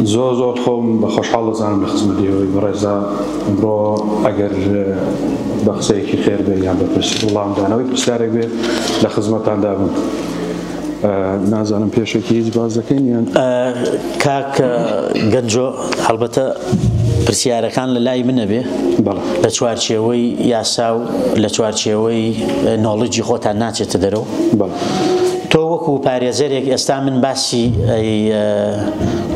زۆر زۆر خۆم بە خۆشحاڵ دەزانم لە خزمەتی ئێوەی بەڕێزا. ئەمڕۆ ئەگەر بە قسەیەکی خێر بێ یان بە وڵامدانەوەی پرسیارێک بێ لە خزمەتاندا بم. نازانم پێشەکی هیچ باس دەکەین یان؟ کاک گەنجۆ هەڵبەتە پرسیارەکان لە لای منە بێ لە چوارچێوەی یاسا و لە چوارچێوەی نۆڵجی خۆتان ناچێتە دەرەوە. تۆ وەکو پارێزەرێک ئێستا من باسی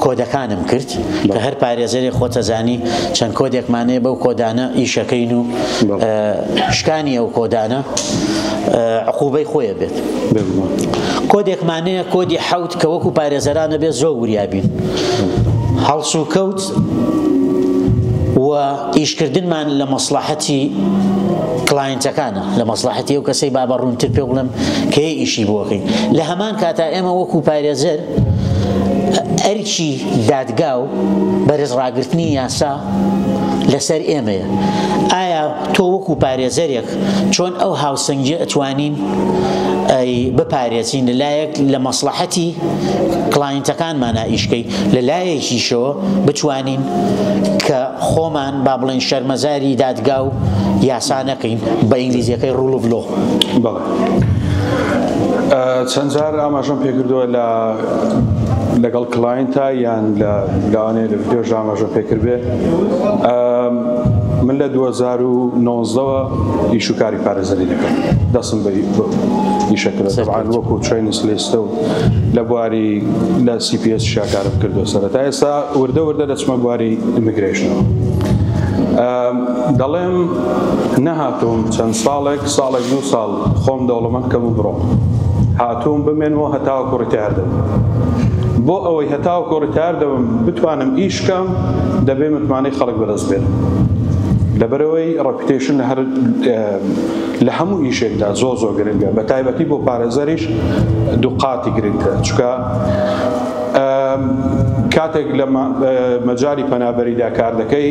کۆدەکانم کرد کە هەر پارێزەرێک خۆتەزانی چەند کۆدێکمان هەیە بەو کۆدانە ئیشەکەین و شکانی ئەو کۆدانە عقوبەی خۆیە بێت. کۆدێکمان هەیە کۆدی حەوت کە وەکو پارێزەرانە بێت زۆر وریابین هەڵسوکەوت و ئیشکردنمان لە مەسڵەحەتی client ەکانە، لە مەسڵەحەتی ئەو کەسەی با بە ڕوونتر پێ بڵێم کە ئیشی بۆکەین. لە هەمان کاتا ئێمە وەکو پارێزەر ئەرکی دادگا و بەرز ڕاگرتنی یاسا لەسەر ئێمەیە. ئایا تۆ وەکو پارێزەرێک چۆن ئەو هاوسەنگیە ئەتوانین بپارێزین لەلایەک لە مەسڵەحەتی client ەکانمانا ئیشکەی، لە لایەکیشەوە بتوانین کە خۆمان با بڵێین شەرمەزاری دادگا و یاسا نەکەین، بە ئینگلیزیەکەی rule of law؟ بەڵێ چەند جار ئاماژەم پێکردووە لە لەگەڵ client ا یان لە لەوانەیە لە ڤیدیۆش ئاماژەم پێکردبێ. من لە 2019ەوە ئیش و کاری پارێزەری دەکەم، دەستم بە ئیشە کردووە. تەبعەن وەکو trainee solicitor و لە بواری لە CPS شاکارم کردووە سەرەتا، ئێستا وردە وردە دەچمە بواری immigration ەوە. دەڵێم نەهاتووم چەند ساڵێک، ساڵێک دوو ساڵ خۆم دەوڵەمەند کەم و بڕۆم، هاتووم بمێنمەوە هەتاوەکو retire دەبم. بۆ ئەوەی هەتاوەکو retire دەبم بتوانم ئیش کەم، دەبێ متمانەی خەڵک بەدەست بێنم. لەبەرئەوەی reputation لە هەر لە هەموو ئیشێکدا زۆر زۆر گرنگە، بە تایبەتی بۆ پارێزەریش دووقاتی گرنگترە، چونکە کاتێک لە مەجالی پەنابەریدا کار دەکەی،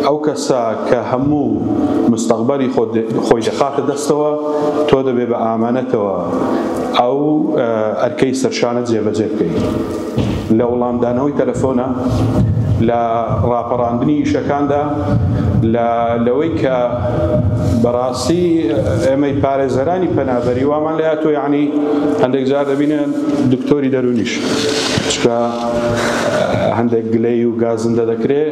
ئەو کەسە کە هەموو مستەقبەلی خۆی دەخاتە دەستەوە، تۆ دەبێ بە ئامانەتەوە ئەو ئەرکەی سەرشانە جێبەجێ بکەیت. لە وڵامدانەوەی تەلەفۆنە، لە ڕاپەڕاندنی ئیشەکاندا، لە لەوەی کە بەڕاستی ئێمەی پارێزەرانی پەنابەری وامان لە تۆ، یعنی هەندێک جار دەبینە دکتۆری دەرونیش، چونکە هەندێک گلەی و گازندە دەکرێ،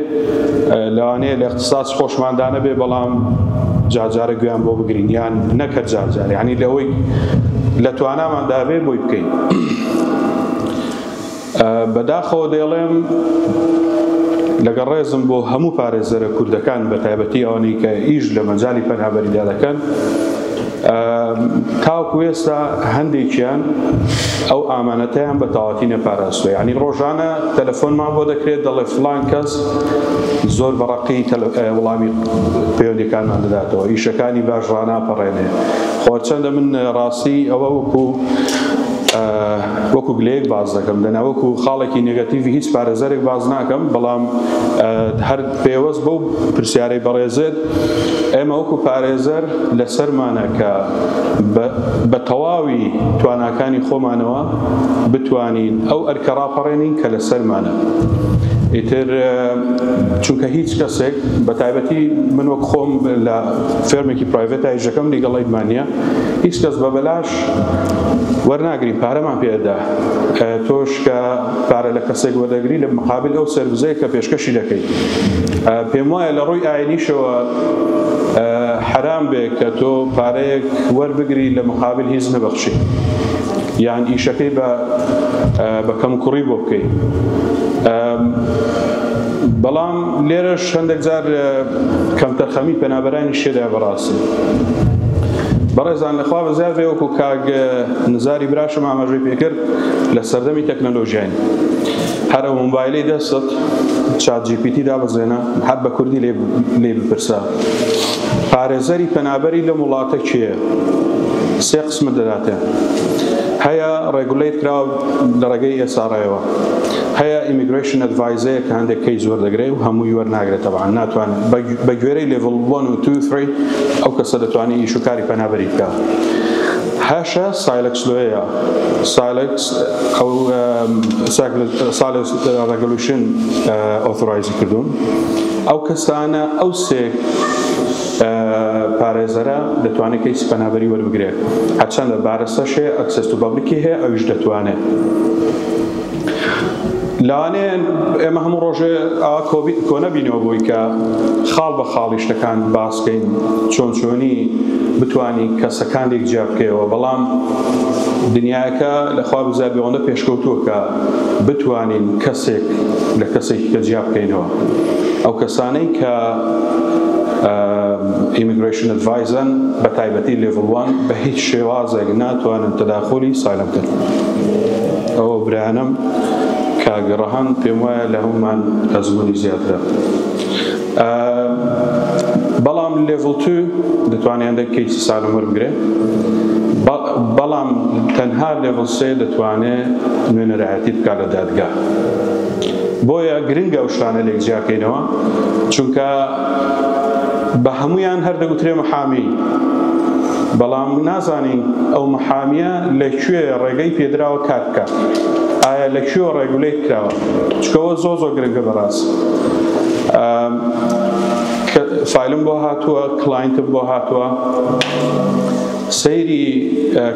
لەوانەیە لە اختصاص خۆشماندا نەبێ، بەڵام جارجارە گوێیان بۆ بگرین، یان نەکەر جارجار، یعنی لەوەی لە تواناماندا بێ بۆی بکەین. بەداخەوە دەیڵێم لەگەڵ ڕێزم بۆ هەموو پارێزەرە کوردەکان، بە تایبەتی ئەوانەی کە ئیش لە مەجالی پەنابەریدا دەکەن، تاوەکو ئێستا هەندێکیان ئەو ئامانەتەیان بە تەواوەتی نەپاراستووە. یعنی ڕۆژانە تەلەفۆنمان بۆ دەکرێت، دەڵێ فلان کەس زۆر بە ڕەقی وەڵامی پەیوەندیەکانمان دەداتەوە، ئیشەکانی باش ڕاناپەڕێنێ. خۆ چەندە من ڕاستی ئەوە وەکو وەکو گلەیەک باس دەکەم، دەنا وەکو خاڵێکی negative ی هیچ پارێزەرێک باس ناکەم، بەڵام هەر پێوەست بەو پرسیارەی بەڕێزت، ئێمە وەکو پارێزەر لەسەرمانە کە بە تەواوی تواناکانی خۆمانەوە بتوانین ئەو ئەرکە ڕاپەڕێنین کە لەسەرمانە. ئیتر چونکە هیچ کەسێک، بە تایبەتی من وەک خۆم لە firm ێکی private ئیش دەکەم، legal aid مان نییە، هیچ کەس بە بەلاش وەرناگرین، پارەمان پێدا. تۆش کە پارە لە کەسێک وەردەگری لە مقابل ئەو service ەیە کە پێشکەشی دەکەیت. پێم وایە لە ڕووی ئاینیشەوە حەرام بێ کە تۆ پارەیەک وەربگری لە مقابل هیچ نەبەخشی، یان ئیشەکەی بە کەموکوڕی بۆ بکەی. بەڵام لێرەش هەندێک جار کەمتەرخەمی پەنابەرانی شێدا. بەڕاستی بەڕێزان لەخوا بەزیاد بێ، وەکو کاک نزاری براشم ئاماژەی پێکرد، لە سەردەمی تەکنەلۆژیاین. هەر ئەو مۆبایلەی دەستت ChatGPT دابەزێنە، هەر بە کوردی لێ بپرسە پارێزەری پەنابەری لەم وڵاتە کێیە، سێ قسمت دەداتێ. هەیە regulate کراوە لە ڕێگەی SRA ەوە، هەیە immigration adviser کە هەندێک case وەردەگرێ و هەمووی وەرناگرێت، تەبعەن ناتوانێت، بە گوێرەی level 1 و 2 3 ئەو کەسە دەتوانێت ئیش و کاری پەنابەری بکات. هەشە CILEx law یە، CILEx ئەو CILEx regulation authorize ی کردوون. ئەو کەسانە ئەو سێ پارێزەرە دەتوانێت case ی پەنابەری وەربگرێت، هەرچەندە barrister ش هەیە access to public ی هەیە ئەویش دەتوانێت. لەوانەیە ئێمە هەموو ڕۆژێ ئاوا کۆنەبینەوە بۆی کە خاڵ بە خاڵی شتەکان باسکەین، چۆن چۆنی بتانی کەسەکان لێک جیا بکەیەوە، بەڵام دنیاکە لەخوا بزار بێ ئەوەندە پێشکەوتووە کە بتوانین کەسێک لە کەسێکی کە جیا بکەینەوە. ئەو کەسانەی کە immigration adviser ن بە تایبەتی level 1 بە هیچ شێوازێک ناتوانن تەداخولی asylum بکەن. ئەوە برایانم کاک ڕەهەند پێم وایە لە هەمومان ئەزموونی زیاترە، بەڵام level 2 دەتوانێت هەندێک case ی asylum وەربگرێ، بەڵام تەنها level 3 دەتوانێت نوێنەرایەتی بکات لە دادگا. بۆیە گرنگە ئەو شتانە لێک جیاکەینەوە، چونکە بە هەمویان هەر دەگوترێ محامی، بەڵام نازانین ئەو محامیە لەکوێ ڕێگەی پێدراوە کار بکات، ئایا لەکوێ regulate کراوە، چکەوە زۆر زۆر گرنگە بەڕاست. file م بۆ هاتووە، client م بۆ هاتووە، سەیری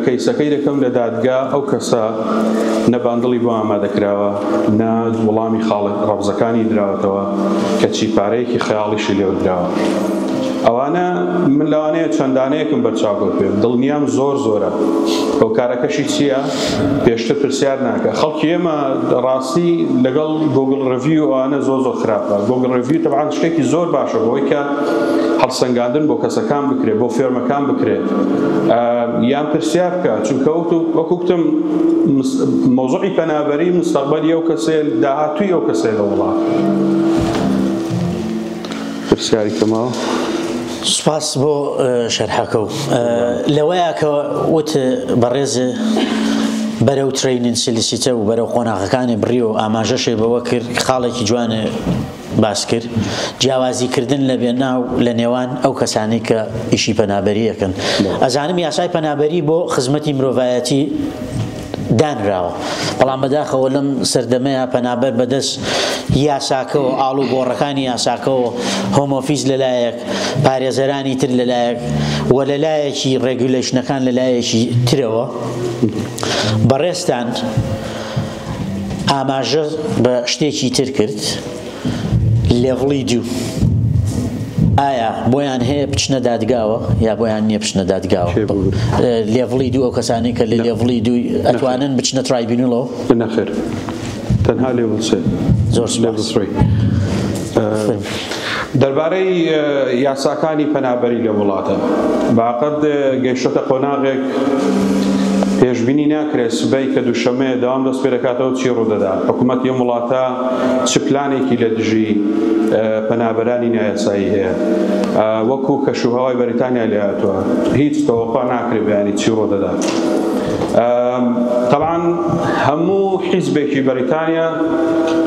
case ەکەی دەکەم لە دادگا، ئەو کەسە نە bundle ی بۆ ئامادەکراوە، نە وەڵامی خاڵ ڕەفزەکانی دراوەتەوە، کەچی پارەیەکی خەیاڵیشی لێوەدراوە. ئەوانە من لەوانەیە چەندانەیەکم بەرچاو کەوتبێ، دڵنیام زۆر زۆرە. هۆکارەکەشی چییە؟ پێشتر پرسیار ناکە. خەڵکی ئێمە ڕاستی لەگەڵ Google review ئەوانە زۆر زۆر خراپە. Google review تەبعەن شتێکی زۆر باشە بۆی کە هەڵسەنگاندن بۆ کەسەکان بکرێت، بۆ firm ەکان بکرێت، یان پرسیار بکە، چونکە وەکو گوتم مەوزوعی پەنابەری مستەقبەلی ئەو کەسێ، داهاتووی ئەو کەسێ لە وڵات. پرسیاری کەمەوە. سپاس بۆ شەرحەکە و لەوەیە کە وت بەڕێز بەرەو training solicitor و بەرەو قۆناغەکانی بڕی و ئاماژەشێ بەوە کرد، خاڵێکی جوانە باس کرد، جیاوازیکردن لە بێناو لە نێوان ئەو کەسانی کە ئیشی پەنابەریەکەن. ئەزانم یاسای پەنابەری بۆ خزمەتی مرۆڤایەتی دانراوە، بەڵام بەداخەوە لەم سەردەمەیە پەنابەر بەدەست یاساکەوە، ئاڵ و گۆڕەکانی یاساکەوە، Home Office لەلایەک، پارێزەرانی تر لەلایەک و لەلایەکی regulation ەکان لەلایەکی ترەوە. بەڕێزتان ئاماژە بە شتێکی تر کرد، level ی دوو، ئایا بۆیان هەیە بچنە دادگاوە یا بۆیان نییە بچنە دادگاوە؟ level ی دوو ئەو کەسانی کە لە level ی دوو ئەتوانن بچنە tribunal ەوە؟ نەخێر، تەنها level سێ. زۆر سپاس. دەربارەی یاساکانی پەنابەری لە وڵاتە باقەت گەیشتە قۆناغێک پێشبینی ناکرێت سبەی کە دووشەمەیە داوام دەست پێ دەکاتەوە چی ڕوودەدا. حکوومەتی ئەم وڵاتە چ پلانێکی لە دژی پەنابەرانی نایاسایی هەیە، وەکو کەشوهەوای بەریتانیا لێهاتووە، هیچ تەوەقع ناکرێت بەیانی چی ڕوودەدا. طبعا هەموو حیزبێکی بەریتانیا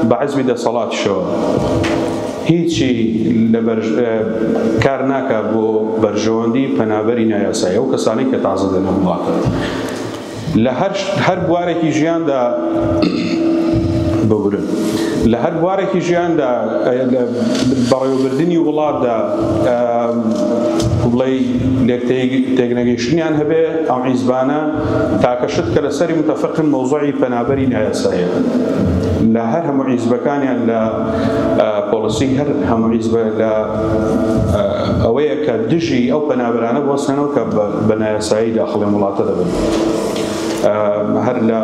بە حزبی دەسەڵاتیشەوە هیچی لەبەر کار ناکە بۆ بەرژەوەندی پەنابەری نایاسایی، ئەو کەسانەی کە تازە دێنە وڵاتە. لە هەر بوارێکی ژیاندا ببورن، لە هەر بوارێکی ژیاندا بەڕێوەبردنی وڵاتدا بڵێ لێک تێکنەگەیشتنیان هەبێ، ئەو حیزبانە تاکە شت کە لەسەری متفقن مەوزوعی پەنابەری نایاساییە. لە هەر هەموو حیزبەکانیان لە policy هەر هەموو حیزبە لە ئەوەیە کە دژی ئەو پەنابەرانە بوەستنەوە کە بە نایاسایی داخڵی وڵاتە دەبن. هەر لە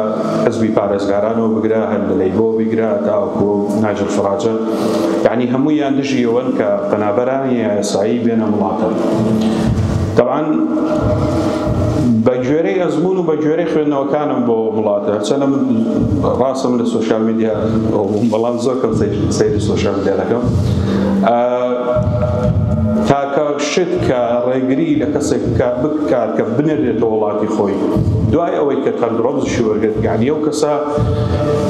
حزبی پارێزگارانەوە بگرە، هەر لە Labour بگرە تاوەکو نایجل فراجە، یعنی هەموویان دژی ئەوەن کە پەنابەرانی یاسایی بێنە وڵاتە. طبعا بە گوێرەی ئەزمون و بە گوێرەی خوێندنەوەکانم بۆ وڵاتە، هەرچەندە من ڕاستم لە social media بەڵام زۆر کەم سەیری social media دەکەم، تاکە شت کە ڕێگری لە کەسێک بکات کە بنێردرێتەوە وڵاتی خۆی دوای ئەوەی کە تەندڕۆبزشی وەرگرت، یعنی ئەو کەسە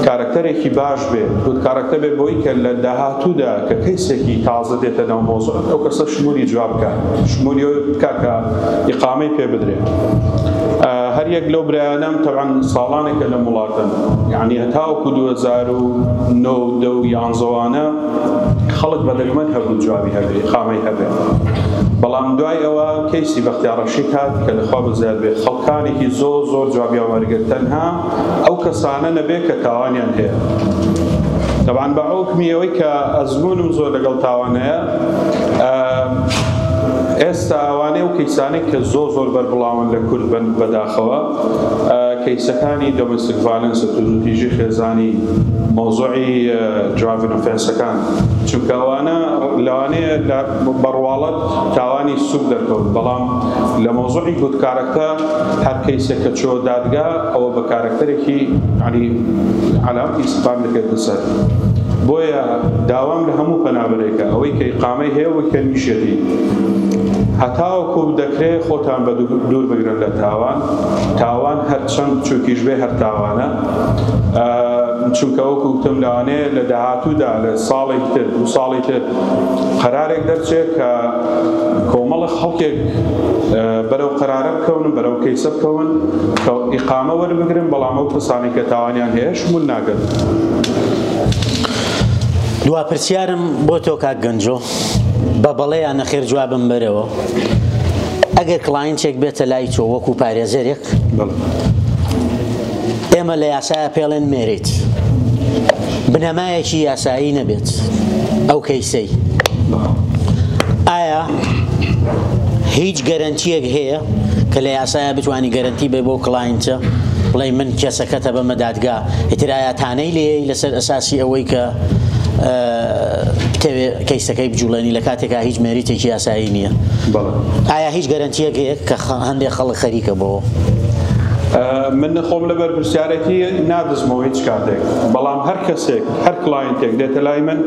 کارەکتەرێکی باش بێت، good character بێت بۆی کە لە داهاتوودا کە کەیسێکی تازە دێتە ناو مەوزوع ئەو کەسە شمولی جواب بکات، شمولی ئەوە بکات کە ئیقامەی پێ بدرێت. هەر یەک لەو برایانەم تەبعەن ساڵانێکە لەم وڵاتەن، یعنی هەتاوەکو 2009 و 10 و یانزەوانە خەڵک بە دەگمەن هەبوو جوابی هەبێ ئیقامەی هەبێ، بەڵام دوای ئەوە کەیسی بەختیار ڕەشید هات کە لەخوا بەزیاد بێ خەڵکانێکی زۆر زۆر جوابیان وەرگرت، تەنها ئەو کەسانە نەبێ کە تاوانیان هەیە. تەبعەن بە حوکمی ئەوەی کە ئەزموونم زۆر لەگەڵ تاوان هەیە، ئێستا ئەوانەی ئەو کەیسانەی کە زۆر زۆر بەربڵاون لە کورد بن بەداخەوە کەیسەکانی domestic violence، توندوتیژی خێزانی، مەوزوعی driving offence ەکان، چونکە ئەوانە لەوانەیە بە ڕواڵەت تاوانی سوک دەرکەوت، بەڵام لە مەوزوعی good character هەر کەیسێک کە چۆ دادگا ئەوە بە کارەکتەرێکی یعنی عەلامەتی ئیستفهام دەکەوێتە سەر. بۆیە داوام لە هەموو پەنابەرێکە ئەوەی کە ئیقامەی هەیە و کە نیشێتی هەتاوەکو دەکرێ خۆتان بە دوور بگرن لە تاوان. تاوان هەرچەند بچووکیش بێ هەر تاوانە، چونکە وەکو وتم لەوانەیە لە داهاتوودا لە ساڵێکی تر دوو ساڵی تر قەرارێک دەرچێت کە کۆمەڵە خەڵکێک بەرەو قەرارە بکەون بەرەو کەیسە بکەون کە ئیقامە وەربگرن، بەڵام ئەو کەسانەی کە تاوانیان هەیە شمول ناکەن. دوا پرسیارم بۆ تۆ کاک گەنجۆ، بە بەڵێ یان نەخێر جوابم بەرەوە. ئەگەر client ێک بێتە لای تۆ وەکو پارێزەرێک، ئێمە لە یاسایە پێڵێن merit، بنەمایەکی یاسایی نەبێت ئەو کەیسەی، ئایا هیچ guarantee یەک هەیە کە لە یاسایە بتوانی guarantee بێ بۆ client ە بڵێ من کەسەکەتە بەمە دادگا، ئیتر ئایا تانەی لێی لەسەر ئەساسی ئەوەی کە بتەوێ کەیسەکەی بجوڵێنی لە کاتێکا هیچ merit ێکی یاسایی نییە؟ ئایا هیچ guarantee یەک هەیە کە هەندێک خەڵک خەریکە بۆ؟ من خۆم لە بەرپرسیارێتی نادزمەوە هیچ کاتێک، بەڵام هەر کەسێک هەر client ێک دێتە لای من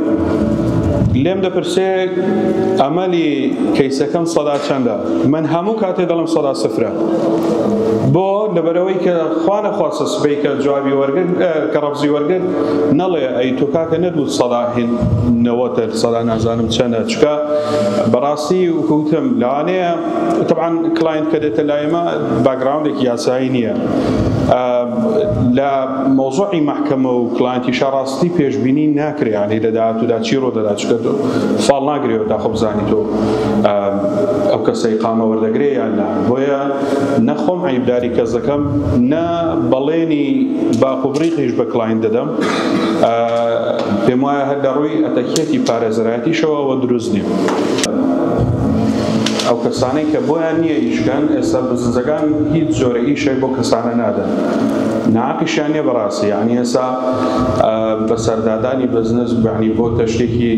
لێم دەپرسێ ئەمەلی کەیسەکەم سەدا چەندە، من هەموو کاتێ دەڵم سەدا سفرە. بۆ لەبەرەوەی کە خوا نەخواستە سبەی کە جوابی وەرگرت کە ڕەفزی وەرگرت نەڵێ ئەی تۆ کاکە نەبوو سەدا هین نەوەتە سەدا نازانم چەندە، چونکە بەڕاستی وتم لەوانەیە طبعا client کە دێتە لای ئێمە background ێکی یاسایی نییە لە مەوزوعی مەحکەمە و client یشا ڕاستی پێشبینی ناکرێ، یعنی لە داهاتوودا چی ڕوو دەدا، چونکە فاڵ ناگرێەوە تا خۆ بزانی تۆ ئەو کەسە ئیقامە وەردەگرێ یان نا. بۆیە نە خۆم عەیبداری کەس دەکەم نە بەڵێنی باق و بریقیش بە client دەدەم. پێم وایە هەر لە ڕووی ئەتەکیەتی پارێزەرایەتیشەوە ئەوە دروست نییە. ئەو کەسانەی کە بۆیان نییە ئیشکەن ئێستا بزنسەکان هیچ جۆرە ئیشێک بۆ کەسانە نادەن، ناقیشیان نییە بەڕاستی. یعنی ئێستا بەسەردادانی بزنس یعنی بۆتە شتێکی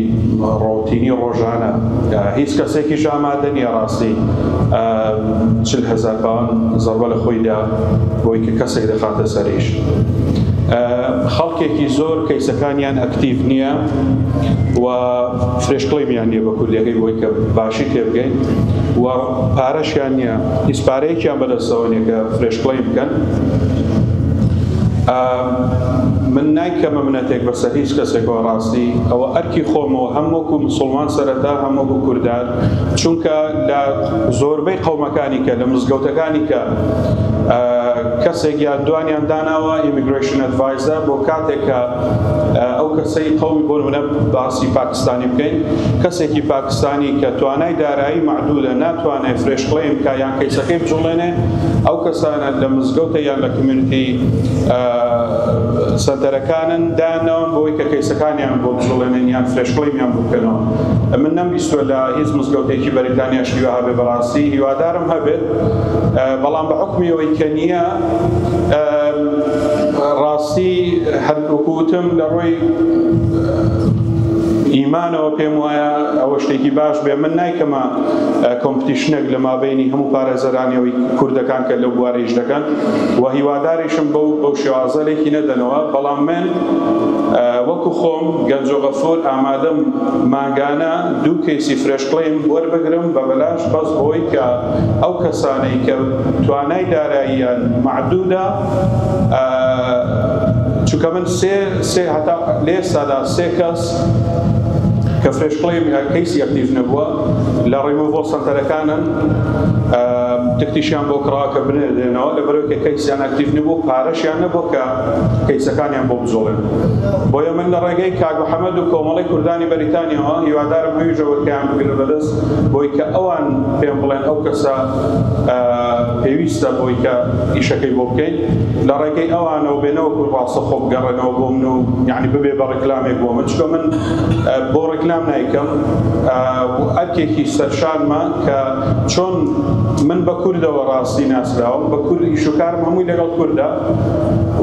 ڕۆتینی ڕۆژانە، هیچ کەسێکیش ئامادە نییە ڕاستی 40,000 پاوەند زەربە لە خۆیدا بۆی کە کەسێک دەخاتە سەریش. خەڵکێکی زۆر کەیسەکانیان active نییە و fresh claim یان نییە بە کوردیەکەی بۆی کە باشی تێبگەین و پارەشیان نییە، هیچ پارەیەکیان بەدەستەوە نییە کە fresh claim بکەن. من نایکەمە منەتێک بەسەر هیچ کەسێکەوە ڕاستی، ئەوە ئەرکی خۆمەوە هەم وەکو مسلمان سەرەتا هەم وەکو کوردار، چونکە لە زۆربەی قەومەکانی کە لە مزگەوتەکانی کە کەسێک یان دوانیان داناوە immigration advisor بۆ کاتێک کە ئەو کەسەی قەومی بۆ نمونە باسی پاکستانی بکەین، کەسێکی پاکستانی کە توانای دارایی مەعدودە ناتوانێت fresh claim بکا یان کەیسەکەی بجوڵێنێ، ئەو کەسانە لە مزگەوتە یان لە community center ەکانن داناون بۆی کە کەیسەکانیان بۆ بجوڵێنن یان fresh claim یان بۆ بکەنەوە. من نەمبیستووە لە هیچ مزگەوتێکی بەریتانیاش هیوا هەبێ بەڕاستی، هیوادارم هەبێت، بەڵام بە حوکمی ئەوەی کە نییە ڕاستی هەر وەکو وتم لە ڕووی ئیمان ئیمانەوە پێم وایە ئەوە شتێکی باش بێ. من نایکەمە competition ێک لە مابەینی هەموو پارێزەرانیەوەی کوردەکان کە لەو بوارە ئیش دەکەن و هیواداریشم بەو بەو شێوازە لێکی نەدەنەوە، بەڵام من وەکو خۆم گەنجۆ غەفور ئامادەم مانگانە دوو case ی fresh claim وەربگرم بە بەلاش، بەس بۆی کە ئەو کەسانەی کە توانای داراییان مەعدودە، چونکە من سێ سێ هەتا لە ئێستادا سێ کەس کە fresh claim case ی active نەبووە لە ڕیموڤڵ سەنتەرەکانن، تکتیشیان بۆ کڕا کە بنێردرێنەوە، لەبەرەوەی کە case یان active نەبوو، پارەشیان نەبوو کە case ەکانیان بۆ بجوڵێن. بۆیە من لە ڕێگەی کاک محەمەد و کۆمەڵەی کوردانی بەریتانیاوە هیوادارم ئەویشەوە کەیان بگرن بەدەست بۆی کە ئەوان پێم بڵێن ئەو کەسە پێویستە بۆی کە ئیشەکەی بۆ بکەین، لە ڕێگەی ئەوانەوە بێنەوە ڕاستە خۆ بگەڕێنەوە بۆ من و یعنی ببێ بە ڕیکلامێک بۆ من، چونکە من بۆ ڕیکلام نایکەم، ئەرکێکی سەرشانمە کە چۆن من بە کوردەوە ڕاستی ناسراوم، بە کورد ئیشوکارم هەمووی لەگەڵ کوردە،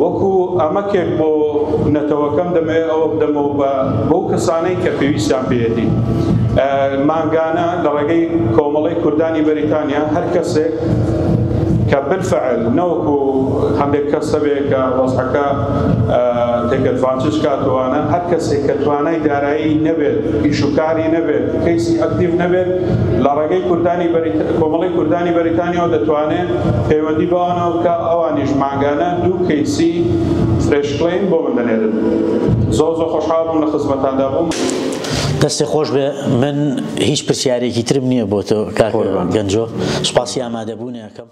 وەکو ئەمەکێک بۆ نەتەوەکەم دەمەوێت ئەوە بدەمەوە بە بەو کەسانەی کە پێویستیان پێیەتی. مانگانە لە ڕێگەی کۆمەڵەی کوردانی بەریتانیا هەر کەسێک کە بالفعل نەوەکو هەندێک کەس هەبێ کە وەزعەکە take advantage کاتوانە، هەر کەسێک کە توانای دارایی نەبێت، ئیشوکاری نەبێت، case ی active نەبێت، لە ڕێگەی کوردانی کۆمەڵەی کوردانی بەریتانیاوە دەتوانێت پەیوەندی بەوانەوە بکە، ئەوانیش مانگانە دوو case ی fresh claim بۆ من دەنێرن. زۆر زۆر خۆشحاڵ بووم لە خزمەتاندا بووم. دەستی خۆش بێ. من هیچ پرسیارێکی ترم نییە بۆ تۆ کاک گەنجۆ، سوپاسی ئامادەبوونەکەم.